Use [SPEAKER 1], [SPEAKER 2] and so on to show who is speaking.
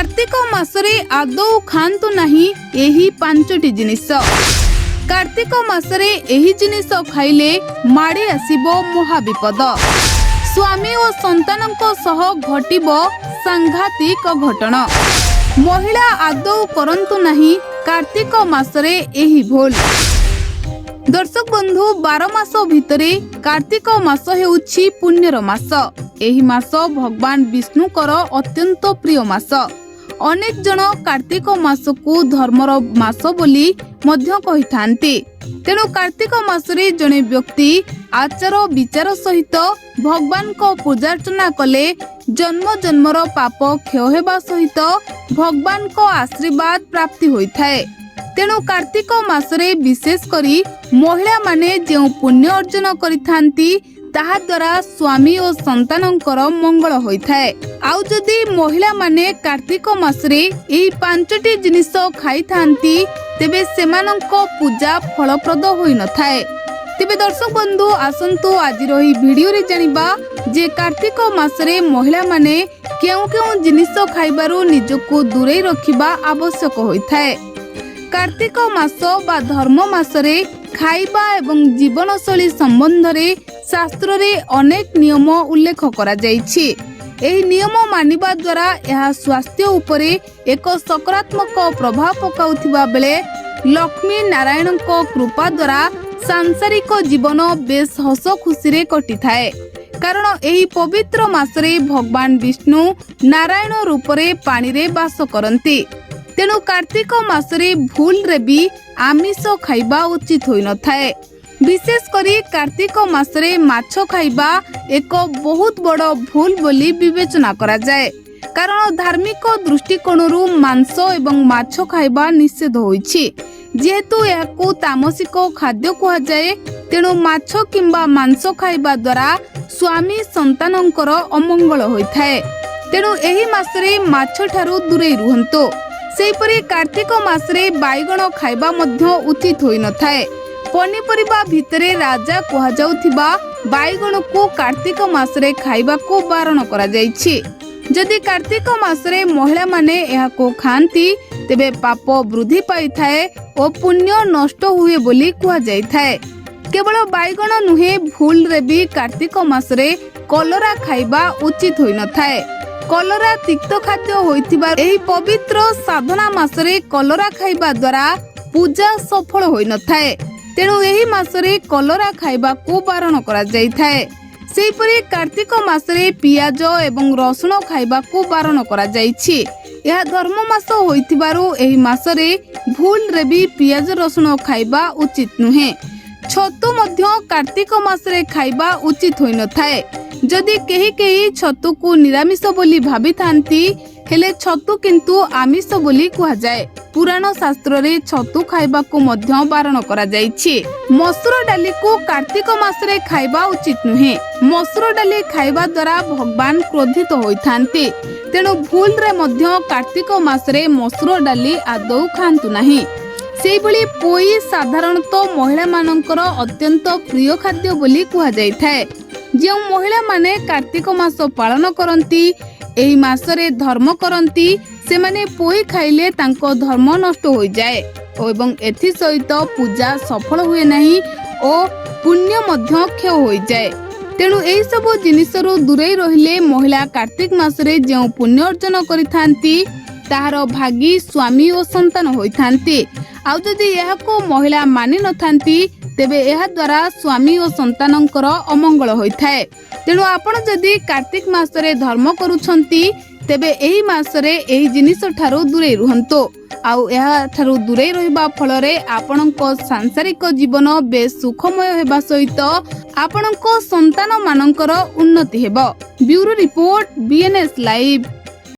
[SPEAKER 1] କାର୍ତ୍ତିକ ମାସରେ ଆଦୌ ଖାଆନ୍ତୁ ନାହିଁ ଏହି ପାଞ୍ଚଟି ଜିନିଷ। କାର୍ତ୍ତିକ ମାସରେ ଏହି ଜିନିଷ ଖାଇଲେ ମାଡ଼ି ଆସିବ ମହାବିପଦ। ସ୍ୱାମୀ ଓ ସନ୍ତାନଙ୍କ ସହ ଘଟିବ ସାଂଘାତିକ ଘଟଣ। ମହିଳା ଆଦୌ କରନ୍ତୁ ନାହିଁ କାର୍ତ୍ତିକ ମାସରେ ଏହି ଭୁଲ। ଦର୍ଶକ ବନ୍ଧୁ, 12 ମାସ ଭିତରେ କାର୍ତ୍ତିକ ମାସ ହେଉଛି ପୁଣ୍ୟର ମାସ। ଏହି ମାସ ଭଗବାନ ବିଷ୍ଣୁଙ୍କର ଅତ୍ୟନ୍ତ ପ୍ରିୟ ମାସ। ଅନେକ ଜଣ କାର୍ତ୍ତିକ ମାସକୁ ଧର୍ମର ମାସ ବୋଲି ମଧ୍ୟ କହିଥାନ୍ତି। ତେଣୁ କାର୍ତ୍ତିକ ମାସରେ ଜଣେ ବ୍ୟକ୍ତି ଆଚାର ବିଚାର ସହିତ ଭଗବାନଙ୍କ ପୂଜାର୍ଚ୍ଚନା କଲେ ଜନ୍ମ ଜନ୍ମର ପାପ କ୍ଷୟ ହେବା ସହିତ ଭଗବାନଙ୍କ ଆଶୀର୍ବାଦ ପ୍ରାପ୍ତି ହୋଇଥାଏ। ତେଣୁ କାର୍ତ୍ତିକ ମାସରେ ବିଶେଷ କରି ମହିଳାମାନେ ଯେଉଁ ପୁଣ୍ୟ ଅର୍ଜନ କରିଥାନ୍ତି, ତାହା ଦ୍ୱାରା ସ୍ୱାମୀ ଓ ସନ୍ତାନଙ୍କର ମଙ୍ଗଳ ହୋଇଥାଏ। ଆଉ ଯଦି ମହିଳାମାନେ କାର୍ତ୍ତିକ ମାସରେ ଏହି ପାଞ୍ଚଟି ଜିନିଷ ଖାଇଥାନ୍ତି, ତେବେ ସେମାନଙ୍କ ପୂଜା ଫଳପ୍ରଦ ହୋଇନଥାଏ। ତେବେ ଦର୍ଶକ ବନ୍ଧୁ, ଆସନ୍ତୁ ଆଜିର ଏହି ଭିଡିଓରେ ଜାଣିବା ଯେ କାର୍ତ୍ତିକ ମାସରେ ମହିଳାମାନେ କେଉଁ କେଉଁ ଜିନିଷ ଖାଇବାରୁ ନିଜକୁ ଦୂରେଇ ରଖିବା ଆବଶ୍ୟକ ହୋଇଥାଏ। କାର୍ତ୍ତିକ ମାସ ବା ଧର୍ମ ମାସରେ ଖାଇବା ଏବଂ ଜୀବନଶୈଳୀ ସମ୍ବନ୍ଧରେ ଶାସ୍ତ୍ରରେ ଅନେକ ନିୟମ ଉଲ୍ଲେଖ କରାଯାଇଛି। ଏହି ନିୟମ ମାନିବା ଦ୍ୱାରା ଏହା ସ୍ୱାସ୍ଥ୍ୟ ଉପରେ ଏକ ସକାରାତ୍ମକ ପ୍ରଭାବ ପକାଉଥିବା ବେଳେ ଲକ୍ଷ୍ମୀ ନାରାୟଣଙ୍କ କୃପା ଦ୍ୱାରା ସାଂସାରିକ ଜୀବନ ବେଶ ହସ ଖୁସିରେ କଟିଥାଏ। କାରଣ ଏହି ପବିତ୍ର ମାସରେ ଭଗବାନ ବିଷ୍ଣୁ ନାରାୟଣ ରୂପରେ ପାଣିରେ ବାସ କରନ୍ତି। ତେଣୁ କାର୍ତ୍ତିକ ମାସରେ ଭୁଲରେ ବି ଆମିଷ ଖାଇବା ଉଚିତ ହୋଇନଥାଏ। ବିଶେଷ କରି କାର୍ତ୍ତିକ ମାସରେ ମାଛ ଖାଇବା ଏକ ବହୁତ ବଡ଼ ଭୁଲ ବୋଲି ବିବେଚନା କରାଯାଏ। କାରଣ ଧାର୍ମିକ ଦୃଷ୍ଟିକୋଣରୁ ମାଂସ ଏବଂ ମାଛ ଖାଇବା ନିଷେଧ ହୋଇଛି। ଯେହେତୁ ଏହାକୁ ତାମସିକ ଖାଦ୍ୟ କୁହାଯାଏ, ତେଣୁ ମାଛ କିମ୍ବା ମାଂସ ଖାଇବା ଦ୍ୱାରା ସ୍ୱାମୀ ସନ୍ତାନଙ୍କର ଅମଙ୍ଗଳ ହୋଇଥାଏ। ତେଣୁ ଏହି ମାସରେ ମାଛ ଠାରୁ ଦୂରେଇ ରୁହନ୍ତୁ। ସେହିପରି କାର୍ତ୍ତିକ ମାସରେ ବାଇଗଣ ଖାଇବା ମଧ୍ୟ ଉଚିତ ହୋଇନଥାଏ। ପନିପରିବା ଭିତରେ ରାଜା କୁହାଯାଉଥିବା ବାଇଗଣକୁ କାର୍ତ୍ତିକ ମାସରେ ଖାଇବାକୁ ବାରଣ କରାଯାଇଛି। ଯଦି କାର୍ତ୍ତିକ ମାସରେ ମହିଳାମାନେ ଏହାକୁ ଖାଆନ୍ତି, ତେବେ ପାପ ବୃଦ୍ଧି ପାଇଥାଏ ଓ ପୁଣ୍ୟ ନଷ୍ଟ ହୁଏ ବୋଲି କୁହାଯାଇଥାଏ। କେବଳ ବାଇଗଣ ନୁହେଁ, ଭୁଲରେ ବି କାର୍ତ୍ତିକ ମାସରେ କଲରା ଖାଇବା ଉଚିତ ହୋଇନଥାଏ। କଲରା ତିକ୍ତ ଖାଦ୍ୟ ହୋଇଥିବା ଏହି ପବିତ୍ର ସାଧନା ମାସରେ କଲରା ଖାଇବା ଦ୍ୱାରା ପୂଜା ସଫଳ ହୋଇନଥାଏ। ତେଣୁ ଏହି ମାସରେ କଲରା ଖାଇବାକୁ ବାରଣ କରାଯାଇଥାଏ। ସେହିପରି କାର୍ତ୍ତିକ ମାସରେ ପିଆଜ ଏବଂ ରସୁଣ ଖାଇବାକୁ ବାରଣ କରାଯାଇଛି। ଏହା ଧର୍ମ ମାସ ହୋଇଥିବାରୁ ଏହି ମାସରେ ଭୁଲରେ ବି ପିଆଜ ରସୁଣ ଖାଇବା ଉଚିତ ନୁହେଁ। ଛତୁ ମଧ୍ୟ କାର୍ତ୍ତିକ ମାସରେ ଖାଇବା ଉଚିତ ହୋଇନଥାଏ। ଯଦି କେହି କେହି ଛତୁକୁ ନିରାମିଷ ବୋଲି ଭାବିଥାନ୍ତି, ହେଲେ ଛତୁ କିନ୍ତୁ ଆମିଷ ବୋଲି କୁହାଯାଏ। ପୁରାଣ ଶାସ୍ତ୍ରରେ ଛତୁ ଖାଇବାକୁ ମଧ୍ୟ ବାରଣ କରାଯାଇଛି। ମସୁର ଡାଲିକୁ କାର୍ତ୍ତିକ ମାସରେ ଖାଇବା ଉଚିତ ନୁହେଁ। ମସୁର ଡାଲି ଖାଇବା ଦ୍ୱାରା ଭଗବାନ କ୍ରୋଧିତ ହୋଇଥାନ୍ତି। ତେଣୁ ଭୁଲରେ ମଧ୍ୟ କାର୍ତ୍ତିକ ମାସରେ ମସୁର ଡାଲି ଆଦୌ ଖାଆନ୍ତୁ ନାହିଁ। ସେଇଭଳି ପୋଇ ସାଧାରଣତଃ ମହିଳାମାନଙ୍କର ଅତ୍ୟନ୍ତ ପ୍ରିୟ ଖାଦ୍ୟ ବୋଲି କୁହାଯାଇଥାଏ। ଯେଉଁ ମହିଳାମାନେ କାର୍ତ୍ତିକ ମାସ ପାଳନ କରନ୍ତି, ଏହି ମାସରେ ଧର୍ମ କରନ୍ତି, ସେମାନେ ପୋଇ ଖାଇଲେ ତାଙ୍କ ଧର୍ମ ନଷ୍ଟ ହୋଇଯାଏ ଏବଂ ଏଥିସହିତ ପୂଜା ସଫଳ ହୁଏ ନାହିଁ ଓ ପୁଣ୍ୟ ମଧ୍ୟ କ୍ଷୟ ହୋଇଯାଏ। ତେଣୁ ଏହିସବୁ ଜିନିଷରୁ ଦୂରେଇ ରହିଲେ ମହିଳା କାର୍ତ୍ତିକ ମାସରେ ଯେଉଁ ପୁଣ୍ୟ ଅର୍ଜନ କରିଥାନ୍ତି, ତାହାର ଭାଗୀ ସ୍ୱାମୀ ଓ ସନ୍ତାନ ହୋଇଥାନ୍ତି। ଆଉ ଯଦି ଏହାକୁ ମହିଳା ମାନି ନଥାନ୍ତି, ତେବେ ଏହା ଦ୍ୱାରା ସ୍ୱାମୀ ଓ ସନ୍ତାନଙ୍କର ଅମଙ୍ଗଳ ହୋଇଥାଏ। ତେଣୁ ଆପଣ ଯଦି କାର୍ତ୍ତିକ ମାସରେ ଧର୍ମ କରୁଛନ୍ତି, ତେବେ ଏହି ମାସରେ ଏହି ଜିନିଷ ଠାରୁ ଦୂରେଇ ରୁହନ୍ତୁ। ଆଉ ଏହାଠାରୁ ଦୂରେଇ ରହିବା ଫଳରେ ଆପଣଙ୍କ ସାଂସାରିକ ଜୀବନ ବେଶ ସୁଖମୟ ହେବା ସହିତ ଆପଣଙ୍କ ସନ୍ତାନ ମାନଙ୍କର ଉନ୍ନତି ହେବ। Bureau report, BNS live.